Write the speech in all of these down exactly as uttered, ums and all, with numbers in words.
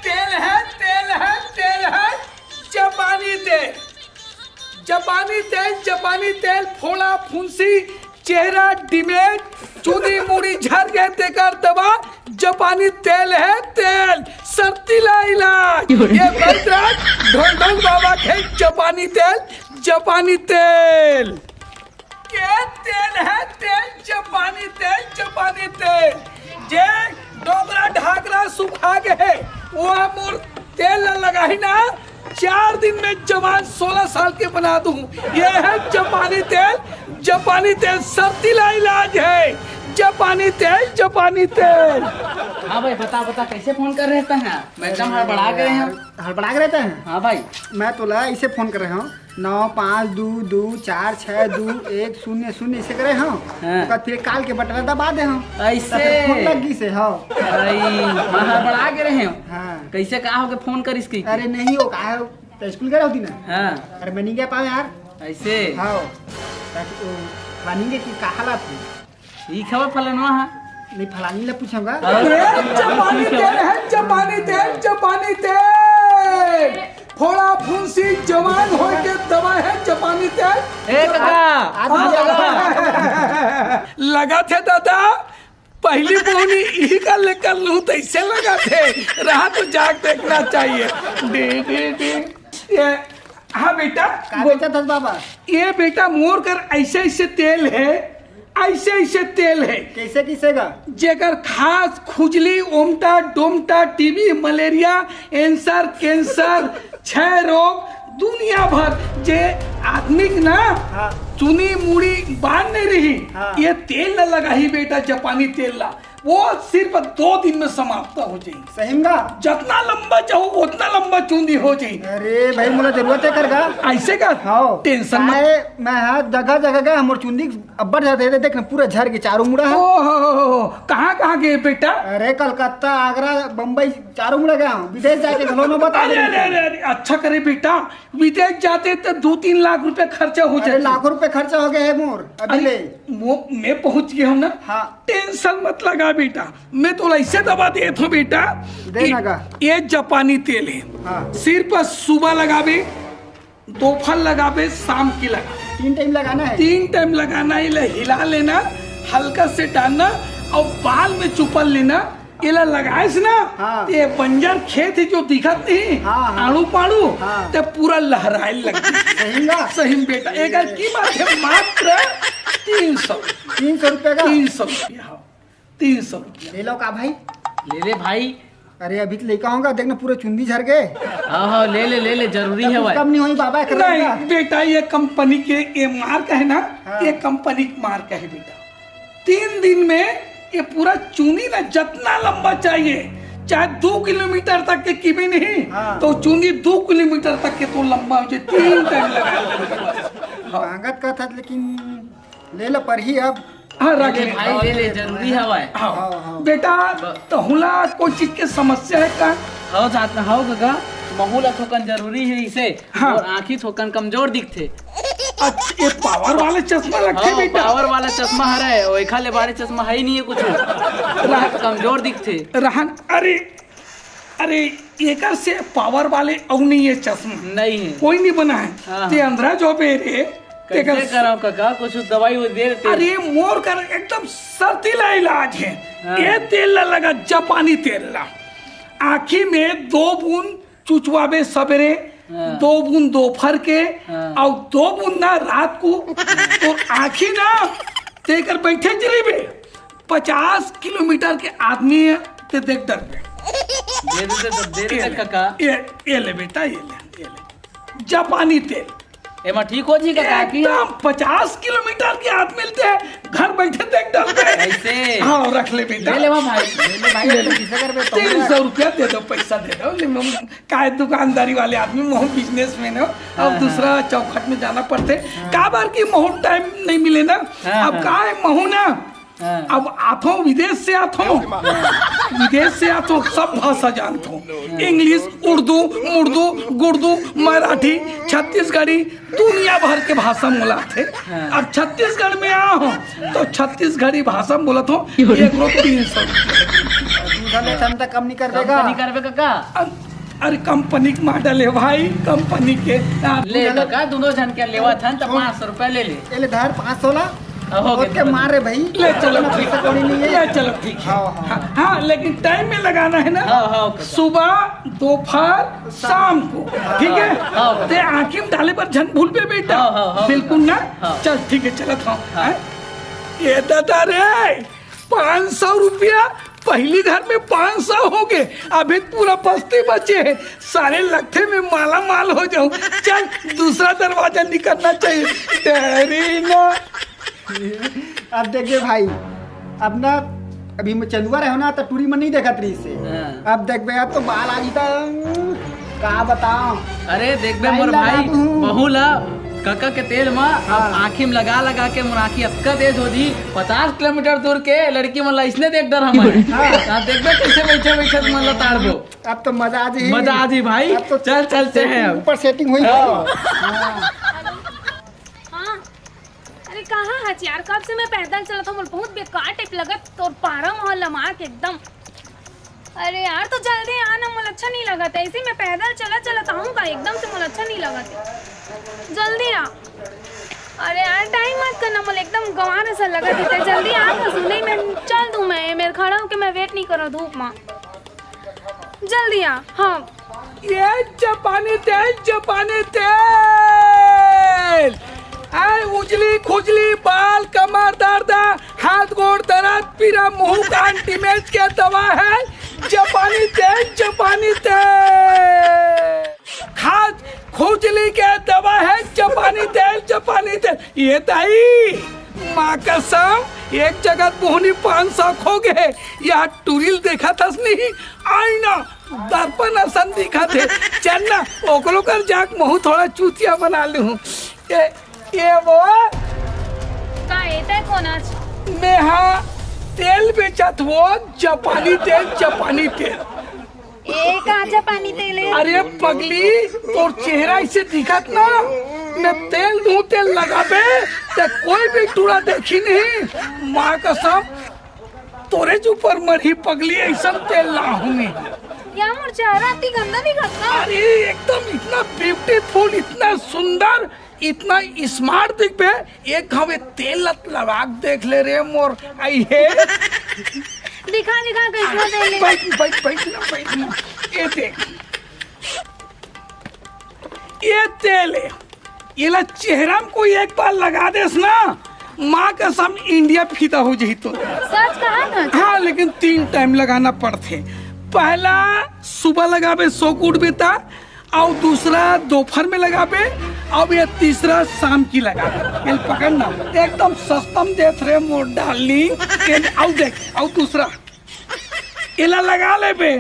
तेल है, तेल है, तेल है, जापानी तेल। जापानी तेल, जापानी तेल, फोड़ा फुंसी, चेहरा डिमेज, चुनी मुड़ी झर गए तेकर दवा, जापानी तेल है तेल, सरतीला इलाज। ये बैद्यनाथ ढोल ढोल बाबा के जापानी तेल, जापानी तेल। के तेल है तेल, जापानी तेल, जापानी तेल। जे डोकरा ढाकरा सुखा गए है, वो मोर तेल ला लगाही ना, चार दिन में जवान सोलह साल के बना दूं। ये है जापानी तेल, जापानी तेल, सरतीला इलाज है। जापानी तेल, जापानी तेल। हाँ भाई, बता, बता, कैसे फोन कर रहे हैं? मैं एकदम हड़बड़ा गए हैं। हड़बड़ा के रहते हैं। हाँ भाई। मैं तोला इसे फोन कर रहे हूँ, नौ पाँच दो दो चार छः दो एक शून्य शून्य इसे करे हूँ। हाँ। ओकर फिर काल के बटन दबा दे हूँ। ऐसे? तो फिर फोन लग गई से, हाँ। आई, मैं हड़बड़ा के रहे हूँ। हाँ। कैसे का हो के फोन करिस की? अरे नहीं, वो का है, तो स्कूल गए रहती ना। हाँ। अरे मैं नहीं गया पाऊँ यार। ऐसे? हाँ। ताकि वो मानेंगे कि का हालात है। ठीक है, फलनवा है। नहीं, फलानी ले पूछूंगा। हाँ। ए, जापानी तेल है, जापानी तेल, जापानी तेल। फोड़ा फुंसी जवान होए के दवा है जापानी तेल। ए काका, आ, आ, आ, लगा थे दादा, पहली बोनी इही का लेकर लूं, तैसे लगा थे। रहा तो जाग देखना चाहिए। Day, day, day. ये, हाँ बेटा, का बोल। बेचत हस बाबा? ये बेटा, मोर कर ऐसे ऐसे तेल है, ऐसे ऐसे तेल है। कैसे, किसे का? जेकर खास, खुजली, ओमटा, डोमटा, टीबी, मलेरिया, एंसर, कैंसर, क्षय रोग, दुनिया भर जे आदमी के ना हाँ। चुनी मुड़ी बांध नहीं रही, हाँ। ये तेल ला लगाही बेटा, जापानी तेल ला, वो सिर्फ दो दिन में समाप्त हो जाई। सही में का? जितना लंबा चाहो, उतना लंबा चुंदी हो जाई। अरे भाई, मोला जरूरत है कर का? ऐसे का? हाँ। टेंशन मत। काहे, मैं हाँ जगह जगह गया, हमर चुंदी अब्बड़ जाते थे, देख ना, पूरा झर के चारों मुड़ा है। ओ हो हो हो, कहाँ कहाँ गए बेटा? अरे कलकत्ता, आगरा, बम्बई, चारों मुड़ा गया हूँ। विदेश जाके घलो न बता अरे, दे। अरे, अरे, अरे, अच्छा करे बेटा, विदेश जाते तो दो तीन लाख रुपया खर्चा हो अरे जाते। लाखों रुपये खर्चा हो गया है मोर, अभी अरे, ले। मो-, मैं पहुंच गया हूँ ना। हाँ। टेंशन मत लगा बेटा, मैं तो ऐसे दवा देत हूँ बेटा। दे कि ना का? ये जापानी तेल है। हाँ। सिर पर सुबह लगाबे, दोपहर लगाबे, शाम की लगा। तीन टाइम लगाना है। तीन टाइम लगाना है, ले हिला लेना, हल्का से डालना और बाल में चुपल लेना। एला लगाएस ना, हाँ। ते बंजर खेत ही जो दिखत नहीं, हाँ, हाँ। आड़ू पाड़ू, हाँ। ते पूरा लहराए लग। सही ना? सही में बेटा, एक की बात है, मात्र तीन सौ। तीन सौ रुपया का? तीन सौ रुपया, हाँ। तीन सौ रुपया। ले लो का भाई? ले ले भाई। अरे अभी तो लेकर आऊंगा, देख ना पूरे चुंदी झर गए। हाँ, हाँ, ले ले, ले ले, जरूरी है कुछ भाई। कम नहीं होई बाबा, कर नहीं लेगा। बेटा, ये कंपनी के, ये मार्क है ना, हाँ। ये कंपनी का मार्क है बेटा। तीन दिन में ये पूरा चुंदी ना जितना लंबा चाहिए, चाहे दो किलोमीटर तक के की भी नहीं, हाँ। तो चुंदी दो किलोमीटर तक के तो लंबा हो जाए, तीन टाइम लगा लो बस। हाँ। मांगत का था, लेकिन ले ला परही अब। हाँ, रख ले ले। भाई, ले ले, जरूरी हवय। हाँ। हाँ, हाँ। बेटा, ब- तहुला कोई चीज के समस्या है का? हव जात हव काका, महू ला थोकन जरूरी है इसे। हाँ। और आँखी थोकन कमजोर दिखथे। अच्छा, ये पावर वाले चश्मा लगथे हाँ, बेटा? पावर वाला चश्मा हरे, ओखा ले बाड़े चश्मा है ही नहीं है कुछ। कमजोर दिखथे। रहन, अरे, अरे, एकर से पावर वाले अउ नहीं है चश्मा। नहीं है। कोई नहीं बना है। हाँ, ते हाँ। अंधरा जो बे रे, कैसे तेकर कराओ काका? कुछ दवाई वो दे देते। अरे, मोर कर एकदम सर्दीला इलाज है। हाँ। ये तेल ला लगा, जापानी तेल ला। आँखी में दो बूंद चुचवाबे सबेरे, हाँ। दो बूंद दोपहर के, हाँ। अउ दो बूंद ना रात को, तो आँखी ना तेकर बैठे चली बे। पचास किलोमीटर के आदमी है, ते देख डर गए। दे दे, दे दे, दे दे, ये ले, काका। ये, ये ले बेटा, ये ले, ये ले। जापानी तेल। एमा ठीक हो जी काका की? एकदम पचास किलोमीटर के आदमी मिलते हैं, घर बैठे देख डर गए। ऐसे? हाँ, रख ले बेटा। ले ले वहाँ भाई, ले ले भाई, ले ले। किसे कर बे, तीन सौ रुपया दे दो, पैसा दे दो। ले, मैं काय दुकानदारी वाले आदमी, महू बिजनेसमैन हो, अब हाँ, दूसरा हाँ। चौखट में जाना पड़ते। हाँ। काबर की महू टाइम नहीं मिले ना। हाँ, अब हाँ। काय महू ना, हाँ। अब आथो, विदेश से आथो, विदेश से आथो, सब भाषा जानथो, इंग्लिश, उर्दू, मुर्दू, गुर्दू, मराठी, छत्तीसगढ़ी, दुनिया भर के भाषा मोला आथे। हाँ। अब छत्तीसगढ़ में आहो तो छत्तीसगढ़ी भाषा में बोलत हो, एक लोग तीन सौ रुपया। चल, एक घंटा कम नहीं कर कम देगा? तो नहीं करबे काका। अरे, अरे, कंपनी के मॉडल है भाई, कंपनी के। हाँ, ले ले। काका, दोनों झन के लेवत हन त पाँच सौ रुपया ले ले। ये ले धर, पाँच सौ ला। हाँ, हो गया, ओके, हो गया। मार रे भाई। ले चलो, अपना ठीक। पैसा कौड़ी नहीं है। ले चलो, ठीक है। हाँ, हाँ। हाँ, हाँ, लेकिन टाइम में लगाना है ना। हाँ, हाँ, ओके। सुबह, दोपहर, शाम को, ठीक है? हाँ, ओके। ते आँखी में डाले पर झन भूलबे बेटा। हाँ, हाँ, हाँ। बिल्कुल ना? हाँ। चल, ठीक है, चलत हँव। हाँ। हैं? ये दादा रे, पाँच सौ रुपया, पहली घर में पाँच सौ हो गए, अभी पूरा बस्ती बचे है। सारे लट्ठे में माला माल हो जाऊं। चल, दूसरा दरवाजा निकलना चाहिए। डरी ना। अब देखबे भाई, अब ना, अभी मैं चंदुआ रहे हो ना, तो टूरी मन नहीं देखत रही से। हाँ। अब देखबे, अब तो बाल आ जीता, का बताओ। अरे देखबे मोर भाई, बहू ला कका के तेल मा अब हाँ। आँखी में लगा लगा के मोर आँखी अतका तेज हो जी, पचास किलोमीटर दूर के लड़की मन ला इसने देख डर हमारे। हाँ। हाँ, देखबे कैसे बैठे बैठे तुमन ला ताड़बो। अब तो मजा आ जी। मजा आ जी भाई। अब तो चल, चलते हैं अब। ऊपर सेटिंग हुई हाँ। भाई। हाँ। अरे कहाँ हच यार, कब से मैं पैदल चलत हँव, मोला बहुत बेकार टाइप लगत तोर पारा मोहल्ला मा आके एकदम। अरे यार, तो जल्दी आ ना, मोला अच्छा नहीं लगत है। ऐसे मैं पैदल चलत चलत आऊँ का, एकदम से मोला अच्छा नहीं लगत है। जल्दी आ। अरे यार, टाइम मत करना, मोला एकदम गंवार असन लगत है। ते जल्दी आ ना, सुन, नहीं मैं चल दूँ, मैं मेर खड़ा होके मैं वेट नहीं करूँ धूप मा। जल्दी आ। हाँ। ये जापानी तेल, जापानी तेल। आय उजली खुजली, बाल कमर दर्द, हाथ गोड़ दर्द, पीरा, मुंह कान डैमेज के दवा है जापानी तेल, जापानी तेल। खाज खुजली के दवा है जापानी तेल, जापानी तेल। ये ताई, माँ कसम, एक जगह मोहनी पान सौ खो गए। यहाँ टूरी ल देखत हस नहीं, आईना दर्पण असन दिखत हे। चल ना, ओकरो कर जाके महूँ थोड़ा चूतिया बना लूँ। ए, ए वो। का ए तै कोन आच? मैं हाँ तेल बेचत हो, जापानी तेल, जापानी तेल। ए का जापानी तेल हे? अरे पगली, तोर चेहरा ऐसे दिखत ना, मैं तेल दूँ, तेल लगाबे, ते कोई भी टूरा देखी नहीं। माँ कसम, तोरे ज ऊपर मरही पगली, ऐसन तेल लाहूँ मैं। या मोर चेहरा अति गंदा दिखत ना? अरे एकदम इतना ब्यूटीफुल, इतना सुंदर, इतना स्मार्ट दिखबे। एक घाव ए तेल लत लगा के देख ले रे मोर, आई हे। दिखा, दिखा, कैसना तेल हे? बैठ, बैठ, बैठ ना, बैठ ना। ये देख, ये तेल हे, एला चेहरा में कोई एक बार लगा देस ना, माँ कसम इंडिया फिदा हो जाही तो। सच कहा ना? हाँ, लेकिन तीन टाइम लगाना पड़थे। पहला सुबह लगाबे, सो के उठबे ता, अउ दूसरा दोपहर में लगाबे, अउ ये तीसरा शाम की लगाबे। ये पकड़ ना, एकदम सस्ता में देत रे मोर डार्लिंग। ये अउ देख, अउ दूसरा एला लगा लेबे,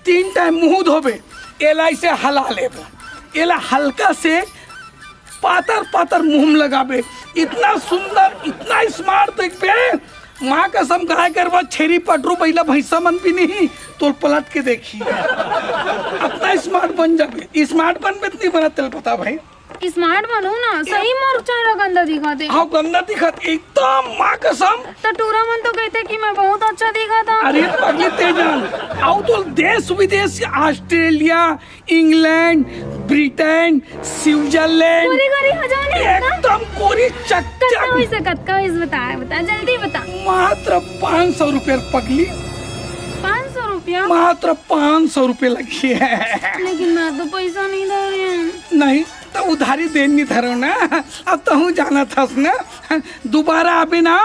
तीन टाइम मुंह धोबे, एला ऐसे हला लेबे, एला हल्का से पातर पातर मुंह में लगाबे, इतना सुंदर, इतना स्मार्ट दिखबे। माँ कसम, गाय गरवा, छेरी पटरू, बइला भैंसा मन भी नहीं तोर पलट के देखी। इतना स्मार्ट बन जाबे। स्मार्ट बनबे त नहीं बनत, तेल बता भाई। स्मार्ट बनू ना, सही मोर चेहरा गंदा दिखत हे। हाँ, गंदा दिखत, एकदम माँ कसम। तो टूरा मन तो कहते कि मैं बहुत अच्छा दिखत हँव। अरे पगली, ते जान, अउ तो देश विदेश, ऑस्ट्रेलिया, इंग्लैंड, ब्रिटेन, स्विट्जरलैंड, गोरी गोरी हो जाओ ना, एकदम गोरी चकचक। कतका होइस, कतका होइस, बता, बता, जल्दी बता। मात्र पाँच सौ रुपया पगली। पाँच सौ रुपया? मात्र पाँच सौ रुपया लगही। लेकिन मैं तो पैसा नहीं धरे हँव। नहीं, त उधारी देन नहीं धरो ना। अब तहूँ जानत हस ना, दुबारा आबे ना,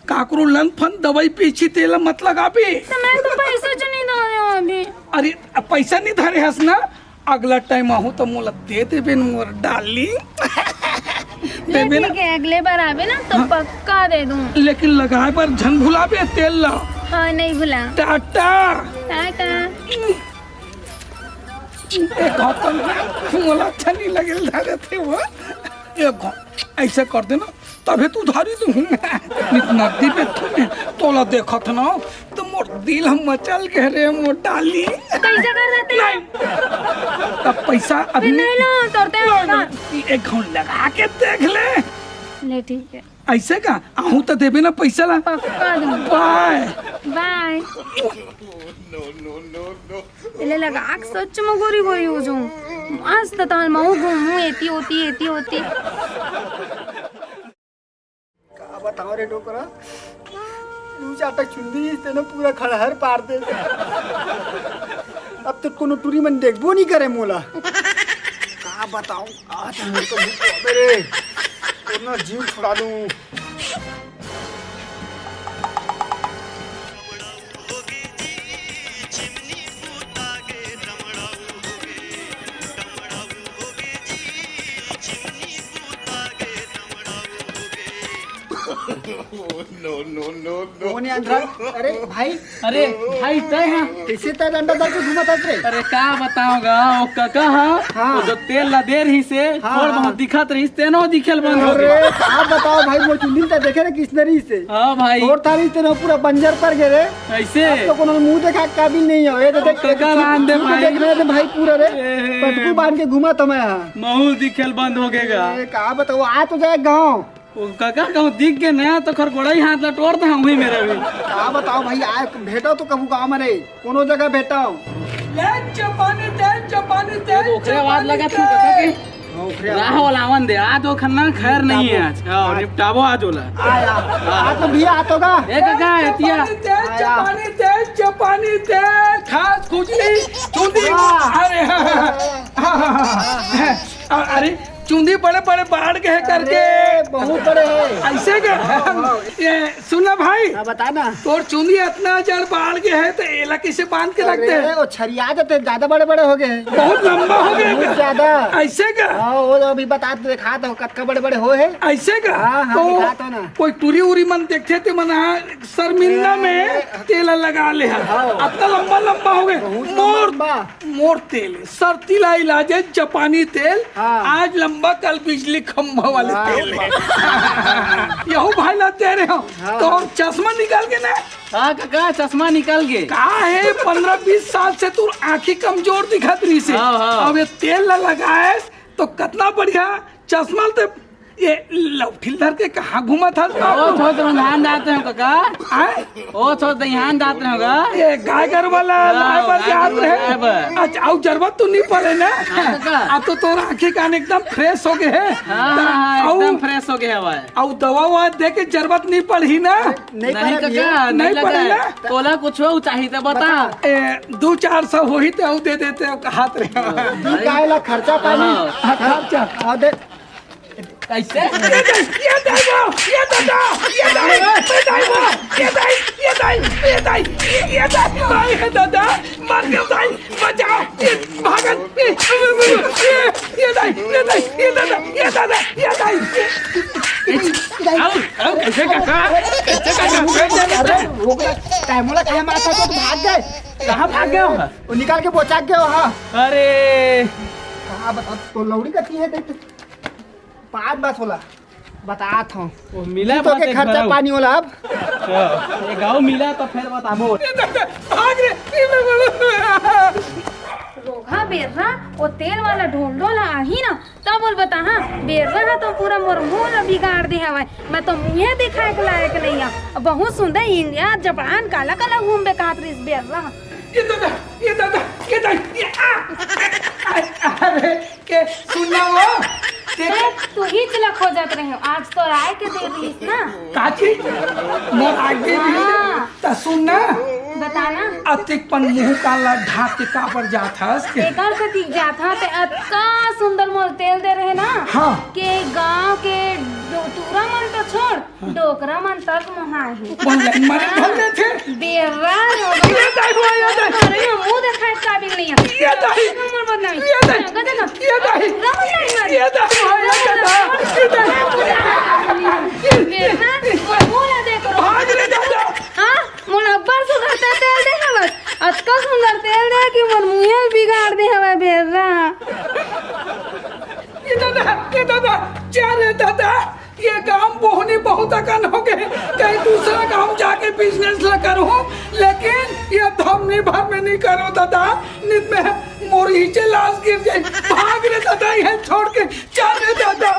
काकरो लन फन दवाई पीछी तेल मत लगाबे। त मैं तो पैसा च नहीं धरे हँव अभी। अरे, अब पैसा नहीं धरे हस ना, अगला टाइम आहूँ त मोला दे देबे न मोर डार्लिंग। ले देबे ना। ठीक है, अगले बार आबे ना तो हाँ। पक्का दे दूँ। लेकिन लगाए बर झन भुलाबे तेल ला। हाँ, नहीं भुला। टाटा। टाटा। एक घाव मोला अच्छा नहीं लगे धरे थे वो। एक घाव ऐसे कर देना, तभे तो उधारी दूँ। नित नकदी पे तुम्हें तोला देखत ना, तो मोर दिल हम मचल के रे मोर डार्लिंग। कैसे कर देते हैं? नहीं। तब पैसा अभी फिर नहीं लो, तोड़ते हैं नहीं, ना। नहीं, एक घाव लगा के देख ले। ले ठीक है। ऐसे का? आहूँ तो देबे ना पैसा ला। पक्का दूँ। बाय। बाय। एले लगा के सच म गोरी गोरी हो जाऊं। मस्त तहन महू घूमू, एती ओती, एती ओती। का बताओ रे डोकरा, दू चार ठा चुंदी तेने पूरा खड़हर पार दे। अब तो कोनो टूरी मन देखबो नहीं करे मोला। का बताओ, आज हमको भूख लगे रे, कोनो जीव छुड़ा दूं। No, no, no, no। कौन है अंधरा? अरे भाई। अरे भाई, तय हा? कैसे तय डंडा धर के घूमत हस रे? अरे का बताऊंगा, वो कका हा, हाँ। वो जो तेल ला दे रहिसे, हाँ, थोड़ हाँ। बहुत दिखत रहिस, तेनो दिखेल बंद हो अरे गया। का बताओ भाई, वो चुंदी त देखे रे किसने रहिसे। हाँ भाई। थोड़ थारी तेनो पूरा बंजर पर गे रे। ऐसे? अब तो कोनो मुंह देखा काबिल नहीं हो। ये तो देख, कका बांध दे तू तो भाई। देख रहे थे भाई पूरा रे। ए। पटकू बांध के घूमत हमें यहाँ। महू दिखेल बंद हो गएगा। ए, का बताओ, आ तो जाए गाँव। वो कका कहूँ दिख के नया तो खर गोड़ा ही हाथ ला टोर दे हम ही मेरा भी। का बताओ भाई, आ भेटो तो कबू गाँव में रे, कोनो जगह भेटो। ले जापानी तेल, जापानी तेल, वो ओकरे आवाज लगा थी कका के। हाँ, ओकरे राह वाला आवन दे, आज वो खन्ना खैर नहीं है आज। हाँ, आज निपटाबो आज होला। आया। हाँ। आज तो भी आ तो गा। ए कका, एतिया। जापानी तेल, आया। जापानी तेल, जापानी तेल, खास खुजली, चुंदी। वाह। अरे, हाँ, हाँ, हाँ, हाँ। अरे, चुंदी बड़े बड़े बाढ़ गए करके। अरे, बहुत बड़े है। ऐसे का? हाँ, हाँ। ये सुन ना भाई। हाँ, बता ना। तोर चुंदी इतना जड़ बाढ़ गए है, तो एला कैसे बांध के रखते हैं? अरे, वो छरिया जाते हैं, ज्यादा बड़े बड़े हो गए हैं। बहुत लंबा हो गया बहुत क्या? ज्यादा। ऐसे का? हाँ, वो अभी बता दे, दिखा दो, कतका बड़े बड़े हो है। ऐसे का? हाँ, हाँ, तो दिखा दो ना। कोई टूरी उरी मन देखते थे, मन हाँ, शर्मिंदा में अरे। तेल लगा ले है। हाँ। इतना लंबा लंबा हो गए। बहुत मोर लंबा। मोर तेल, सर्दी ला इलाज है जापानी तेल। हाँ। आज लंबा, कल बिजली खंभा वाले वाह, तेल है। वाह। यहू भाई ला दे रहे हो। हाँ। तो चश्मा निकाल के ना। हाँ काका, चश्मा निकाल के। का है, पन्द्रह बीस साल से तू आँखी कमजोर दिखत रहिसे। हाँ, हाँ। अब ये तेल ला लगाए तो कितना बढ़िया चश्मा ते ये लौठी धर के कहाँ घूमत हस ओ, बाबू? छोट रंधान जाते हो काका। आय? ओ, छोट दहियान जाते हो का? ये गाय गरु वाला हाँ, लाए बर गाय जात गरु रहे। लाए बर। अच्छा, अउ जरूरत तो नहीं पड़े ना। हाँ, काका। अब तो तोर आँखी कान एकदम फ्रेश हो गए है। हाँ, हाँ, हाँ, अउ, एकदम फ्रेश हो गए हवा है। अउ दवा ववा दे के जरूरत नहीं पड़ही ना। नहीं नहीं पड़े काका, भैया। नहीं नहीं लगा पड़े है। ना। तोला कुछ हो चाहिए तो बता। बता। ए, दो चार सौ होही तो अउ दे देते, अउ हाथ रे। हाँ, तू काहे ला खर्चा पानी? हाँ। हाँ, खर्चा। हाँ, दे। कैसे? ये दाई, ये दाई वो, ये दादा, ये दाई, ये दाई वो, ये दाई, ये दाई, ये दाई, ये दाई, ये दाई, भाई, ये दादा, मर गया दाई, बचाओ, ये भागन, ये, ये, ये दाई, ये दाई, ये दादा, ये दादा, ये दाई। आओ, आओ, कैसे काका? कैसे काका? अरे, रुक ना, टाइम वाला काहे मारता तो भाग गए। कहाँ भाग गया होगा? वो निकाल के बोचा गया हो, हाँ। अरे। कहाँ बता, तो लौड़ी कती है, देख। पाँच बात होला, बतात हूँ। वो मिला तू तो बात के एक खर्चा भरऊ। पानी होला अब। हाँ, ये गाँव मिला तो फिर बताबो। भाग रे, ये मैं बोलूँ। रोगहा बेर्रा, वो तेल वाला ढोल ढोल आही ना, तब बोल बता, हाँ, बेर्रा हा तो पूरा मोर मुंह ला बिगाड़ दे हवय। मैं तो मुंहे दिखाए के लायक नहीं आ। बहुत सुंदर इंडिया, जापान, काला काला घूमबे कहत रहिस बेर्रा। ये दादा, ये दादा, ये दाई, ये आ, आ, आ, अरे, के सुन ना वो, के ए, तू ही चला खोजत रहे हो, आज तो राय के दे रहीस ना। काची? मोर आगे भी हाँ। त सुन ना। बता ना। अतिक पन मुंह कान ला ढाक के काबर जात हस के? एकर से ठीक जात हा, ते अतका सुंदर मोर तेल दे रहे ना। हाँ। के गांव के टूरा मन तो छोड़, डोकरा मन तक मोहाए हे। भले मरे भले थे। बेर्रा रो। ये दाई हुआ, ये दाई। अरे, ये मुंह दिखाए काबिल नहीं है। ये दाई। हमर बदनामी। ये दाई। हाँ, गदे ना। ये दाई। रहो, नहीं मरे। ये दाई हुआ, ये दाई। ये दाई। बेर्रा, मुंह ना देख रो। भाग रे दादा। हाँ, मोला अब्बड़ सुघर ते तेल दे हवस। अतका सुंदर तेल दे कि मोर मुंहे बिगाड़ दे हवय बेर्रा। ये दादा, ये दादा, जा रे दादा। ये काम बोहनी बहुत अकन हो गए, कहीं दूसरा काम जाके बिजनेस ला करूँ, लेकिन ये धमनी भर में नहीं करो दादा, नित में मोर हीचे लाश गिर जाए। भाग रे दादा, ये छोड़ के चल रे दादा।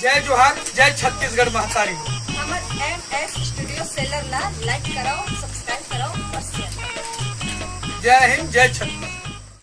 जय जोहार, जय छत्तीसगढ़ महतारी। हमर एम एस स्टूडियो सेलर ला लाइक कराओ, सब्सक्राइब कराओ और शेयर कराओ। जय हिंद, जय छत्तीसगढ़।